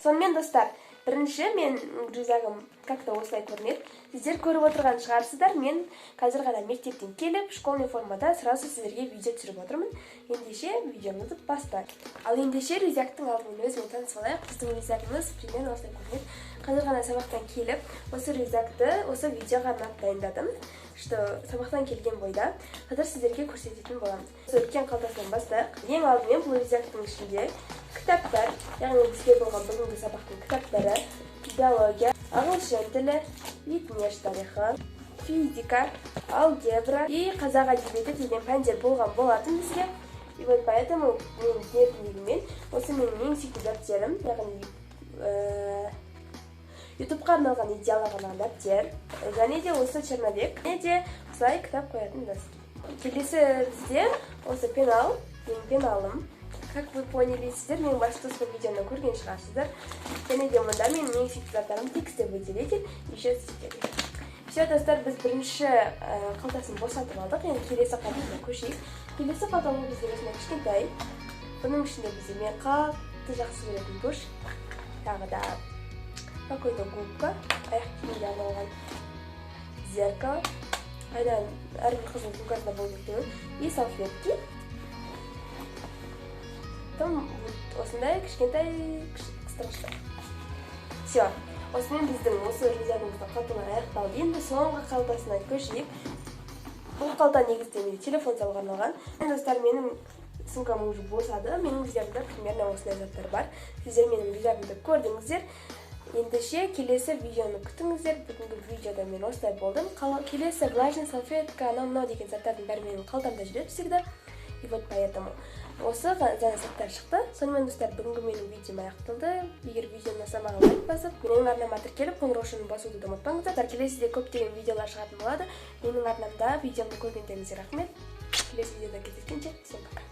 Сонымен, достар, бірінші мен рюкзагым как-то осылай көрінеді. Сіздер көріп отырған шығарсыздар, мен қазір ғана мектептен келіп, школьный формада сразу сіздерге видео түсіріп отырмын. Ендеше, видеомызды бастайық. Ал ендеше, рюкзактың алдымен өзімен танысып алайық. Біздің рюкзагымыз примерно осылай көрінеді. Қазір ғана сабақтан келіп, осы рюкзакты осы видеоға арнап дайындадым, что сабақтан келген бойда қазір сіздерге көрсететін боламыз. Осы үлкен қалтасынан бастайық. Ең алдымен бұл рюкзактың ішінде кітаптар, яғни бізге болған бүгінгі сабақтың кітаптары: биология, ағылшын тілі, витнеш тарихы, физика, алгебра и қазақ әдебиеті деген пәндер болған болатын бізге. И вот поэтому мен дегенмен осы менің ең сүйікті дәптерім, яғни Ютубқа арналған, идеалға арналған дәптер және де осы черновик, және де осылай кітап қоятын доски. Келесі бізде осы пенал, менің пеналым. Как вы поняли, сіздер менің басты видеоны көрген шығарсыздар. Және де мұнда менің ең сүйікті заттарым: текстовыделитель, еще стикер. Все, достар, біз бірінші қалтасын босатып алдық. Енді келесі қалтасына көшейік. Келесі қалта, ол бізде осындай кішкентай. Бұның ішінде бізде мен қатты жақсы көретін тушь, тағы да какой-то губка, аяқ киімге арналған, зеркало, айна, әрбір қыздың сумкасында болу керек, и салфетки. Потом вот осындай кішкентай қыстырғыштар. Все, осымен біздің осы рюкзагымыздың қалталары аяқталды. Енді соңғы қалтасына көшейік. Бұл қалта негізінде менде телефон салуға арналған. Достар, менің сумкам уже босады. Менің рюкзагымда примерно осындай заттар бар. Сіздер менің рюкзагымды көрдіңіздер. Ендеше, келесі видеоны күтіңіздер. Бүгінгі видеода мен осылай болдым. Келесі влажный салфетка, анау мынау деген заттардың бәрі менің қалтамда жүреді всегда. И вот поэтому осы жаңа заттар шықты. Сонымен, достар, бүгінгі менің видеом аяқталды. Егер видео ұнаса, маған лайк басып, менің арнама тіркеліп, қоңыраушаны басуды да ұмытпаңыздар. Келесіде көптеген видеолар шығатын болады менің арнамда. Видеомды көргендеріңізге рахмет. Келесі видеода кездескенше, всем пока!